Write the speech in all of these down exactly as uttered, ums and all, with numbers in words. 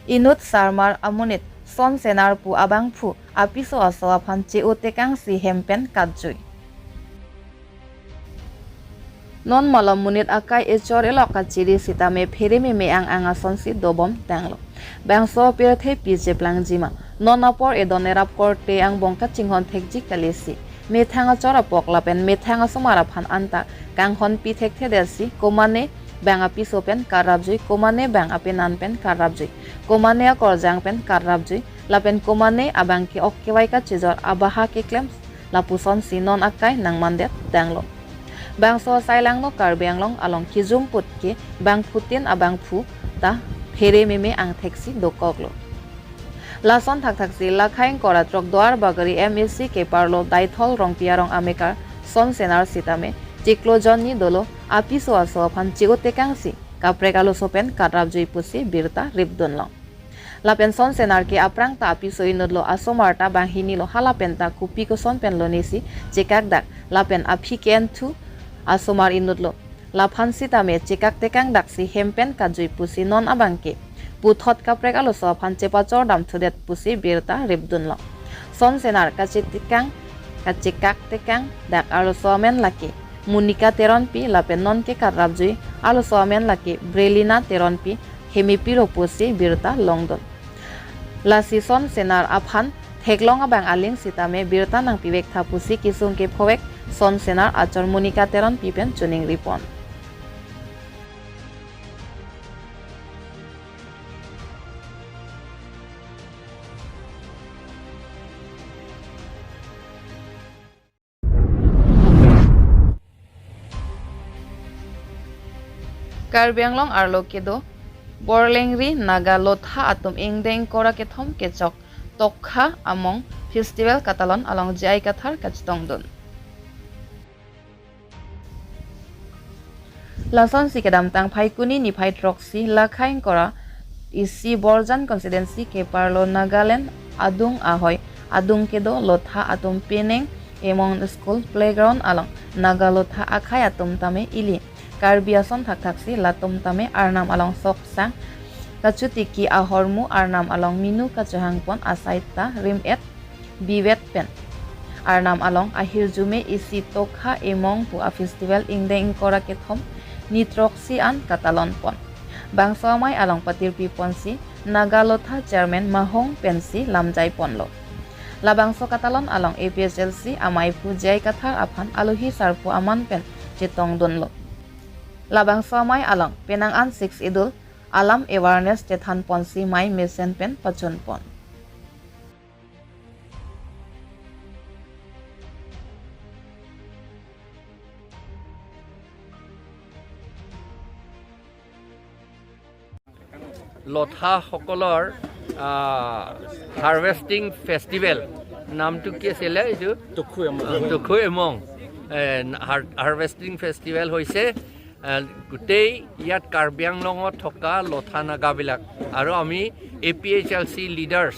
Inut sarmar amonit Son Senar pu abangphu apiso aso aphan che-o tekangsi hem pen katjui. Non malom monit akai echor elok kachiri sitame phere meme ang ang asonsi dobom tanglo. Bangso pirthe pi cheplangjima. Non apor edon erap korte angbong kachinghon thekji kalisi. Methang achor apok lapen methang asomar aphan anta kanghon pi thekthedetsi, komane bang apiso pen karapjui, komane bang apenan pen karapjui, komane akorjang pen karapjui, lapen komane abang ke-ok kevai kachijor abaha keklem lapusonsi non akai nangmandet tanglo. Bangso asai langno Karbi Anglong along kijumput ke bangphutin abangphu ta phere meme angtheksi dokoklo. Lason thakthaksi Lakha ingkoi ra throk Duar Bagori M A C keparlo Daithol Rongpi arong amekar Son Senar sitame chiklo jonni dolo apiso aso aphan che-o tekangsi kaprek aloso pen karapjui pusi birta ripdunlong. Lapen Son Senar ke aphrang ta apiso inutlo, asomar ta banghini lo, halapen ta kopi koson pen lonesi chekakdak, lapen aphi ke-enthu asomar inutlo. Laphan sitame chekak tekangdaksi hem pen katjui pusi non abang ke puthot kaprek aloso aphan chepachor damthudet pusi birta ripdunlong. Son Senar kachetekang, kachekak tekangdak aloso amen lake Monica Teronpi lapen non ke karapjui aloso amen lake Brelina Teronpi, Hemipi Ropo si birta longdun. Lasi Son Senar aphan theklong abang aling sitame birta nangpivek tha pusi kesung kephovek Son Senar achor Monica Teronpi pen chiningripon. Karbi Anglong arlo kedo Borlengri Naga Lotha atum ingdeng ingkoi ra kethom kechok Tokha among festival katalon along J I Kathar kachetongdun. Lasonsi kedamtang Phaikuni niphai throksi Lakha ingkoi ra isi Borjan constituency keparlo Nagaland adung ahoi adung kedo Lotha atum penang emong school playground along Naga Lotha akhei atum tame ili Karbi ason thakthaksi latum tame arnam along soksang kachutiki ahormu arnam along minu kachohangpon asai ta rim-et bivet pen arnam along ahirjume isi Tokha emong pu a festival ingdeng ingkoi ra kethom ni throksi an katalonpon. Bangso amei along patirpiponsi Naga Lotha chairman Mahong pensi lamjaiponlo. Labangso katalon along A P H L C ameiphu J I Kathar aphan alohi sarpo aman pen chetongdunlo. Labangso amei along penang an Sixth Schedule alam awareness chethanponsi mei mesen pen pachunpon. লথাসকলৰ, আহ, harvesting festival, নামটো কি আছিলে এইটো? টুখু এমং। টুখু এমং। এ, হাৰ-, harvesting festival হৈছে। আহ, গোটেই ইয়াত কাৰ্বি আংলঙত থকা লথা নাগাবিলাক আৰু আমি A P H L C leaders,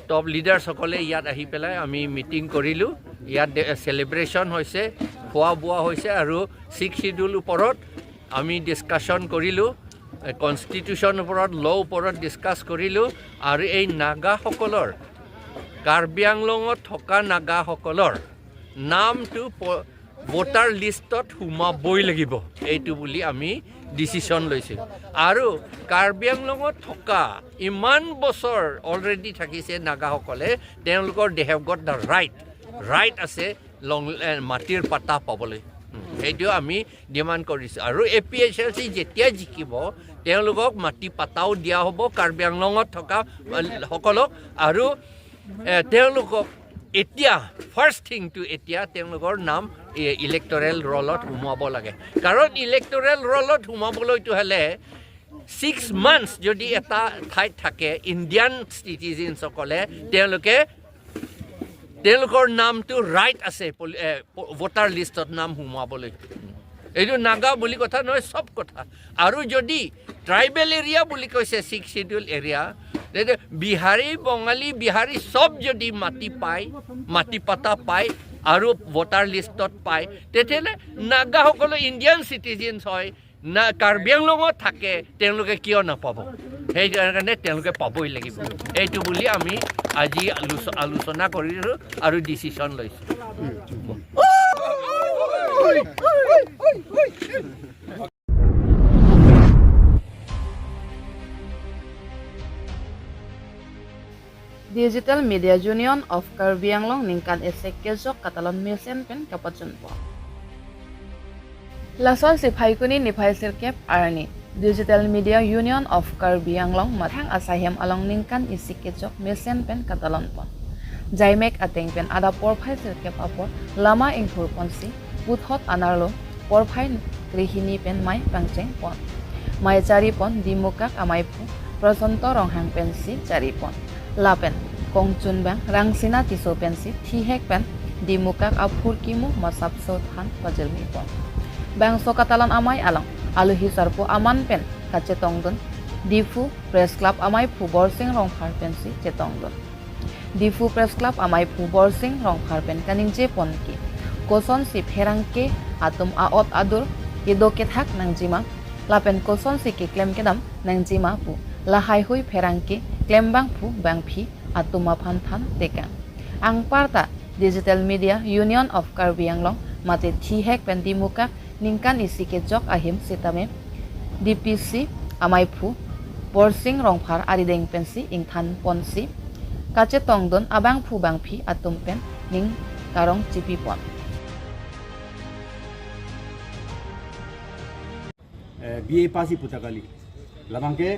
top লিডাৰ্ছসকলে ইয়াত আহি পেলাই আমি মিটিং কৰিলোঁ। ইয়াত দে-, চেলিব্ৰেশ্যন হৈছে, খোৱা বোৱা হৈছে আৰু ছিক্স শ্বিডিউল ওপৰত আমি ডিছকাশ্যন কৰিলোঁ, এ, কনষ্টিটিউশ্যন ওপৰত, ল' ওপৰত ডিছকাছ কৰিলোঁ আৰু এই নাগাসকলৰ, কাৰ্বি আংলঙত থকা নাগাসকলৰ নামটো প-, ভোটাৰ লিষ্টত সোমাবই লাগিব, এইটো বুলি আমি ডিচিশ্যন লৈছোঁ। আৰু কাৰ্বি আংলঙত থকা ইমান বছৰ অলৰেডি থাকিছে নাগাসকলে, তেওঁলোকৰ they have got the right, right আছে লং, এ, মাটিৰ পাট্টা পাবলৈ। উম, সেইটো আমি ডিমাণ্ড কৰিছোঁ। আৰু এ পি এইচ এল চি যেতিয়া জিকিব, তেওঁলোকক মাটি পাট্টাও দিয়া হ'ব কাৰ্বি আংলঙত থকা, এ, সকলক। আৰু, এ, তেওঁলোকক এতিয়া, ফাৰ্ষ্ট থিংটো এতিয়া তেওঁলোকৰ নাম, এ, ইলেক্টৰেল ৰলত সোমোৱাব লাগে। কাৰণ ইলেক্টৰেল ৰলত সোমাবলৈতো হ'লে ছিক্স মান্থছ যদি এটা ঠাইত থাকে ইণ্ডিয়ান চিটিজেনসকলে, তেওঁলোকে, তেওঁলোকৰ নামটো ৰাইট আছে পলি-, এ, প-, ভোটাৰ লিষ্টত নাম সোমোৱাবলৈ। এইটো নাগা বুলি কথা নহয়, চব কথা। আৰু যদি ট্ৰাইবেল এৰিয়া বুলি কৈছে, ছিক্স শ্বিডিউল এৰিয়া, তেতিয়া বিহাৰী, বঙালী, বিহাৰী চব যদি মাটি পায়, মাটি পাট্টা পায় আৰু ভোটাৰ লিষ্টত পায়, তেতিয়াহ'লে নাগাসকলো ইণ্ডিয়ান চিটিজেনছ হয়, না, কাৰ্বি আংলঙত থাকে, তেওঁলোকে কিয় নাপাব? সেইকাৰণে তেওঁলোকে পাবই লাগিব। এইটো বুলি আমি আজি আলোচ-, আলোচনা কৰিছো আৰু ডিচিশ্যন লৈছো। Digital Media Union of Karbi Anglong ningkan isi kejok katalon mesen pen kapachunpon. Lasonsi Phaikuni niphai sirkep arni Digital Media Union of Karbi Anglong mathang asaihem along ningkan isi kejok mesen pen katalonpon. Jaimek ateng pen adap porphai sirkep apor lama ingthurponsi puthot anerlo porphai krehini pen mei pangchengpon. Mei charipon Dimukak amaiphu Prasanto Ronghang pensi charipon. Lapen kongchunbang Rangsina Tisso pensi thihek pen Dimukak aphurkimo masapso than pajirmipon. Bangso katalon amei along alohi sarpo aman pen kachetongdun Diphu Press Club amaiphu Borsing Rongphar pensi chetongdun. Diphu Press Club amaiphu Borsing Rongphar pen kaningjepon ke kosonsi pherangke atum a'ot adur kedo kethak nangjima lapen kosonsi keklem kedam nangjima pu lahaihui pherangke klembangphu bangphi atum aphan than tekang. Anparta Digital Media Union of Karbi Anglong mate thihek pen Dimukak ningkan isi kejok ahim sitame D P C amaiphu Borsing Rongphar arideng pensi ingthanponsi kachetongdun abangphu bangphi atum pen ning karong chipipon. Eh, B A pass-i puta kali. Labangke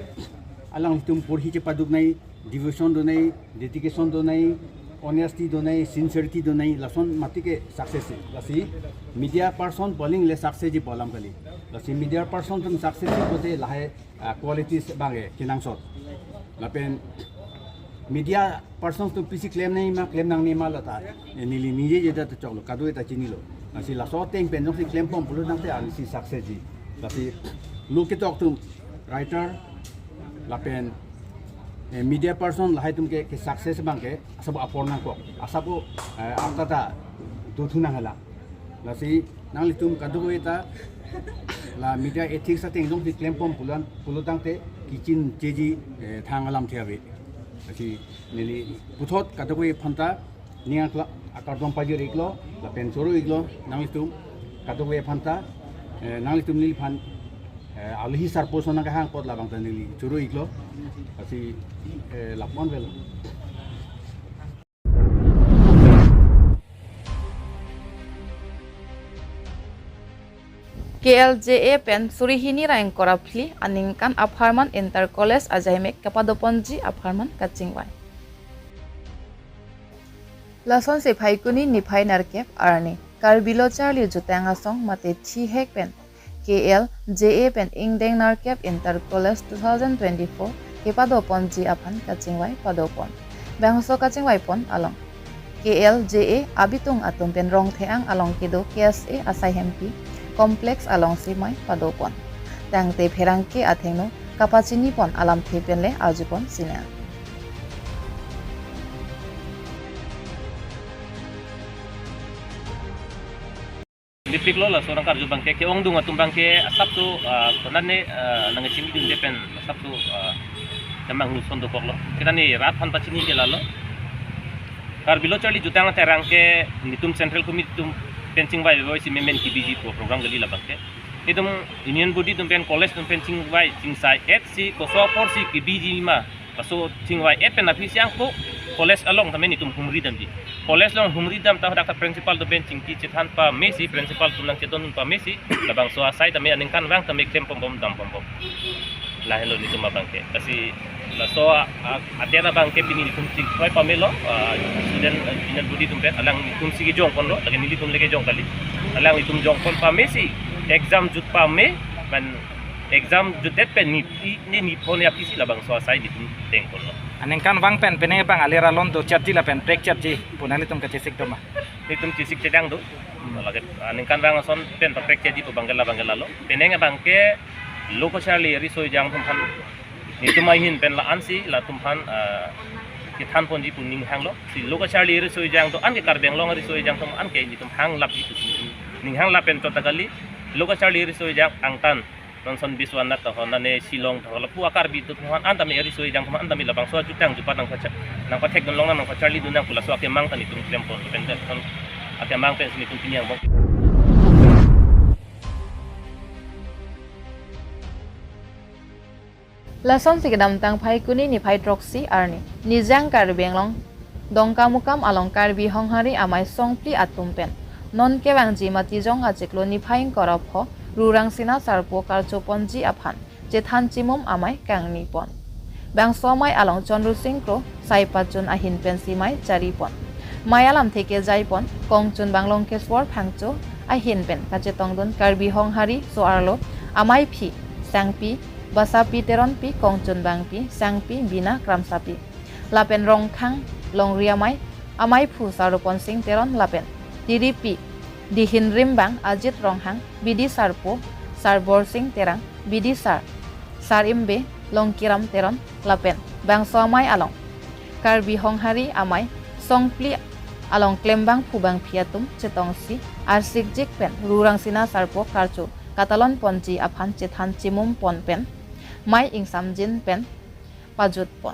alangtum porhi chepaduknei, devotion donei, dedication donei, honesty donei, sincerity donei, lason mati ke success-i. Lasi media person pu aling le success-ji pu alam kali. Lasi media person atum success-i pulote lahai, ah, qualities abangke kenangsot. Lapen media persons atum pisi klemnei ma, klemnangnei ma lata, eh, neli ningjeje ta choklo, kadokave ta chinilo. Lasi laso ateng pen jongsi klempon pulo tangte arnisi success-ji. Lasi lo ketok atum writer lapen, eh, media person lahai atum ke, ke success abangke asap apor nangkok. Asap, eh, arta ta dothu nanghelang. Lasi nanglitum kadokave ta la media ethics ateng jongsi klempon pulo, pulo tangte kichincheji, eh, thang alamthe ave. Lasi neli puthot kadokave aphanta ning akla-, akardom pajir-iklo, lapen choro-iklo, nanglitum kadokave aphanta, eh, nanglitum neliphan, eh, alohi sarpo ason nangkehang apot labang ta neli choro-iklo. Lasi, eh, lapu-an avelo. K L J A pen suri hini ra ingkoi ra phli aningkan apharman Inter College ajaimek kepadoponji apharman kachingvai. Lasonsi Phaikuni niphai nerkep arni Karbi Lo Charli Jutang Asong mate thihek pen K L J A pen ingdeng nerkep Inter College two thousand twenty-four kepadoponji aphan kachingvai padopon. Bangso kachingvaipon along K L J A abitung atum pen Rongtheng along kedo K S A asai hempi complex alongsi mei padopon. Tangte pherangke athengno kapachinipon alamthe pen le arjupon sinang. Lipiklo laso nangkarju abangke, ke-ongdung atum abangke asapso, ah, konane, ah, nangchinidunde pen asapso, ah, temang nuson dokoklo. Kita ni rat aphan pachini ke lalo. Karbi Lo Charli Jutang Aterang ke netum Central Committee atum pen chingvai vevoi si memen kebiji pu program kali labangke. Netum Union Body atum pen college atum pen chingvai chingsai-et si koso apor si kebiji ma. Laso chingvai-et pen aphi si angko college along tame netum humri damji. College along humri dam ta hadak ta principal atum pen chingki chethan pame si, principal atum nangchedon pame si, labangso asai tame aningkanvang tame klempom bom dampom bom. Lahelo netum abangke. Lasi laso a, a, adet abangke pini netum chingvai pamelo, ah, student, ah, Union Body atum pen alanglitum si kejongponlo, lake nelitum le kejong kali. Alanglitum jongpon pame si exam jut pame, man exam jutdet pen ni, ni, ni phone ya pisi labangso asai netum dengponlo. Aningkanvang pen penang abang alir alon do chatji lapen break chatji pu nanglitum kachesik doma? Netum chesik chedang do. Hmm. Lake aningkanvang ason pen paprek chatji pu abangke labangke lalo. Penang abangke lo kacharli riso ejang atum aphan netum ahin pen la-ansi latum aphan, ah, kethanponji pu ninghanglo. Si lo kacharli riso ejang do-an ke Karbi Anglong riso ejang atum an ke netum hanglapji pu si netum ninghang lapen chot ta kali. Lo kacharli riso ejang angtan Non son biswanath tahon, nane Shillong tahon, lapu a-Karbi atum aphan an tame eri soi jang aphan an tame labangso ajutang jupat nangpacha-, nangpathekdun longnang, nangpacharlidun nang pu laso akemang ta netum klempon pen ta, non akemang pensi netum pini angbong. Lasonsi kedamtang Phaikuni niphai throksi arni Nijang Karbi Anglong Dongkamukam along Karbi Honghari amei songphli atum pen non kevangji Matijong achiklo niphai ingkoi ra pho Rurangsina Sarpo karchoponji aphan chethan chimum amei kangnipon. Bangso amei along Chonrusing Kro sai pachun ahin pensi mei charipon. Mei alamthe kejaipon kongchunbang Longkeswor Phangcho ahin pen kachetongdun Karbi Honghari so-arlo ameiphi Sangpi Basapi Teronpi, kongchunbangpi Sangpi Bina Kramsapi, lapen Rongkhang longri amei, ameiphu Saruponsing Teron lapen tiripi dihin rimbang Ajit Ronghang, bidi sarpo Sarborsing Terang, bidi sar Sarimbe Longkiram Teron lapen bangso amei along Karbi Honghari amei songphli along klembangphu bangphi atum chetongsi arsikjik pen Rurangsina Sarpo karcho katalonponji aphan chethan chimumpon pen mei ingsamjin pen pajutpon.